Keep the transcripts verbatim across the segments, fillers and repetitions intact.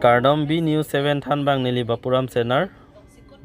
Kardom, B News seven thanbang neli Bapuram Senar.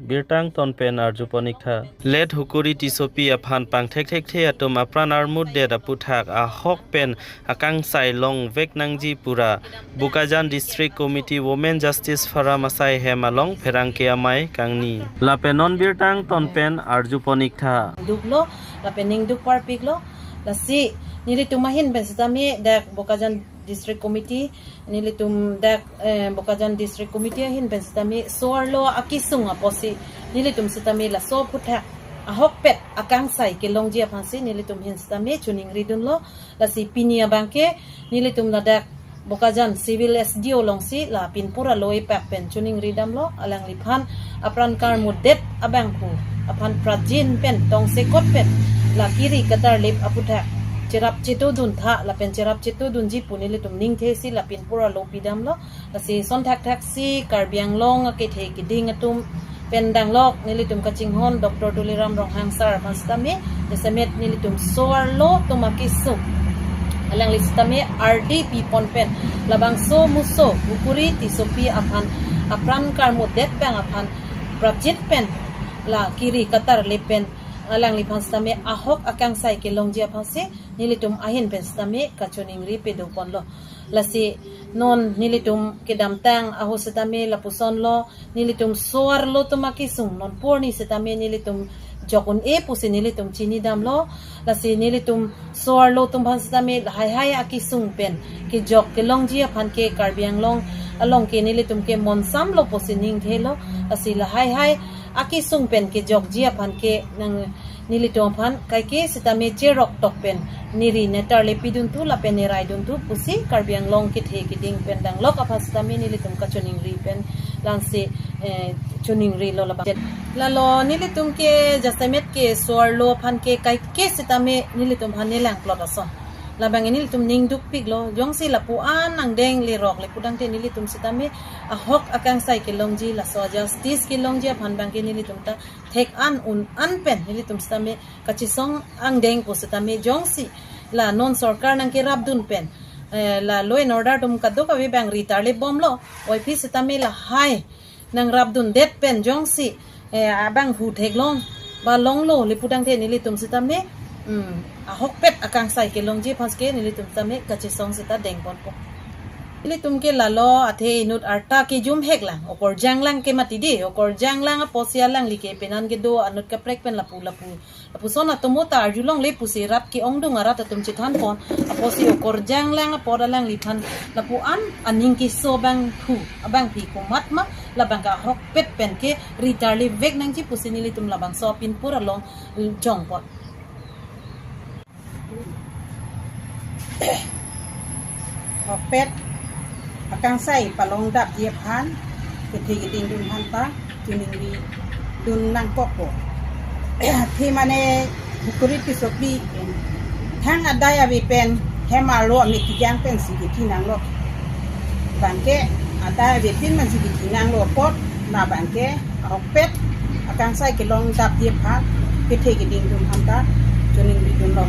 Birta angton pen arjupon ik tha. Let Hukuri Tissopi aphan pangthekthekthe atum apran armutdet aputhak ahok pen akangsai longvek nangji pura Bokajan District Committee Women Justice Forum asai hem along pherangke amei kangni. Lapen non birta angton pen arjupon ik tha. Duklo, lapen ning duk parpiklo, lasi nelitum ahin pen sitame dak Bokajan District Committee, nelitum dak, eh, Bokajan District Committee ahin pen sitame so-arlo akesung apotsi nelitum sitame laso aputhak ahokpet akangsai kelongji aphansi nelitum ahin sitame choningridunlo. Lasi pini abangke nelitum ladak Bokajan Civil S D O alongsi la pinpur alo epak pen choningridamlo, alangliphan apran karmutdet abangphu aphan prajin pen tongsekot pen la kiri katarlip aputhak cherap chetodun tha lapen cherap chetodunji pu nelitum ningthesi la pinpur alo pidamlo. Lasi son thakthaksi Karbi Anglong akethe keding atum pen danglok nelitum kachinghon Doctor Tuliram Ronghang sir aphan sitame, jasemet nelitum so-arlo atum akesung alangli sitame ardi pipon pen labangso muso Hukuri Tissopi aphan apran karmutdet abang aphan prapjit pen la kiri katarlip pen alangliphan sitame ahok akangsai kelongji aphansi nelitum ahin pen sitame kachoningri pedoponlo. Lasi non nelitum kedamtang ahut sitame lapusonlo, nelitum so-arlo atum akesung non purni sitame nelitum jok un-e pusi nelitum chinidamlo. Lasi nelitum so-arlo atum aphan sitame lahai hai akesung pen kejok kelongji aphan ke Karbi Anglong along ke nelitum ke monsamlo pusi ningthelo. Lasi lahai hai akesung pen kejokji aphan ke nang nelitum aphan kaike sitame cherok tok pen neri netarlip pidun thu lapen neraidun thu pusi Karbi Anglong kethe keding pen danglok aphan sitame nelitum kachoningri pen langse, eh, choningrilo labang. Lalo nelitum ke jasemet ke so-arlo aphan ke kaike sitame nelitum aphan nelang plot ason. Labang nelitum ning dukpiklo, jongsi lapu-an angdeng lerok le pudangte nelitum sitame ahok akangsai kelongji, laso justice kelongji aphan abangke nelitum ta thek an un an pen nelitum sitame kachesong angdeng pu sitame jongsi la non sorkar nangkerapdun pen, eh, la law and order atum kadokave abang ri tarlip bomlo, oiphi sitame lahai nangrapdundet pen jongsi, eh, abangphu theklong ba longlo le pudangte nelitum sitame, hmm, ahokpet akangsai kelongji aphan ke nelitum sitame kachesong seta dengponpo. Nelitum ke lalo athe inut arta kejum heklang, okorjanglang ke mati dei, okorjanglang apotsi alangli ke penan kedo anut kaprek pen lapu lapu lapuson atum ta arjulongle pusi rat ke-ongdung arat atum chethanpon apotsi okorjanglang apot alangliphan lapu-an aning keso abangphu abangphi komat ma labang ke ahokpet pen ke ri tarlipvek nangji pusi nelitum labangso pinpur along jongpon. Ahokpet akangsai palongdapji aphan kethe keding atum aphan ta choningridun nangkokpo. Athe mane Hukuri Tissopi thang adai ave pen hem arlo amit kejang pensi kethe nanglo. Abangke adai avepin pensi kethe nanglo apot labangke ahokpet akangsai kelongdapji aphan kethe keding atum aphan ta choningridunlo.